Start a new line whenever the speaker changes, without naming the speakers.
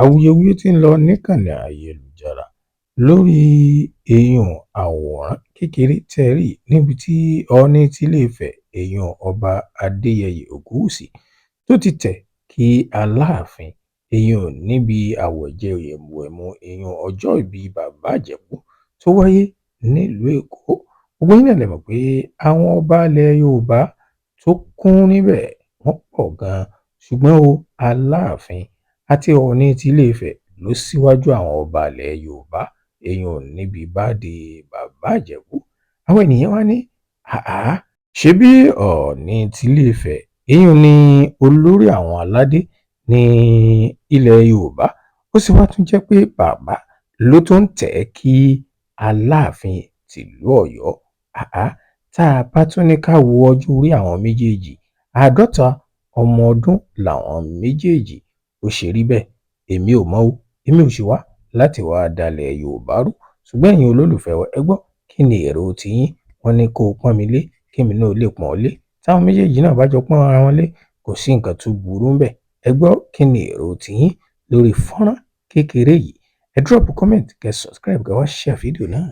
Awuyewuye tí ń lọ níkànnì ayélujára lórí eyín àwòrán kékeré tẹ́ ẹ rí níbi tí Oòní tilé Ifẹ̀, eyín Ọba Adéyẹyè Ògúnwúsì, tó ti tẹ̀ kí Aláàfin, eyín níbi àwẹ̀jẹwẹ̀mu eyín ọjọ́ ìbí Bàbá Ìjẹ̀bù tó wáyé nílùú Èkó. Gbogbo yín náà lè mọ̀ pé àwọn ọba ilẹ̀ Yorùbá tó kún níbẹ̀ wọ́n pọ̀ gan-an, ṣùgbọ́n o Aláàfin àti Oòní tilé Ifẹ̀ ló síwájú àwọn ọba ilẹ̀ Yorùbá, eyín níbi báàdì Bàbá Ìjẹ̀bù. Àwọn ènìyàn wá ní àá, ṣebí Oòní tilé Ifẹ̀, eyín ní olórí àwọn aládé ní ilẹ̀ Yorùbá, ó sì wá tún jẹ́ pé bàbá ló tún ń tẹ̀ kí Aláàfin tìlú Ọ̀yọ́. Àá, tá a bá tún ní ká wo ọjọ́ orí àwọn méjèèjì, 50 ọmọ ọdún làwọn méjèèjì. Ó ṣe rí bẹ́ẹ̀, èmi ò mọ̀ o. Èmi ò sì wá láti wáá dalẹ̀ Yorùbá rú, ṣùgbọ́n ẹ̀yin olólùfẹ́ wa, ẹ gbọ́, kí ni èrò tiyín? Wọ́n ní kó o pọ́n mi lé kémi náà lè pọ́n ọ lé. Táwọn méjèèjì náà bá jọ pọ́n ara wọn lé, kò sí nǹkan tó burú ńbẹ̀. Ẹ gbọ́, kí ni èrò tiyín lórí fọ́nrán kékeré yìí? Ẹ drop comment, kẹ́ subscribe, kẹ́ wá share fídíò náà.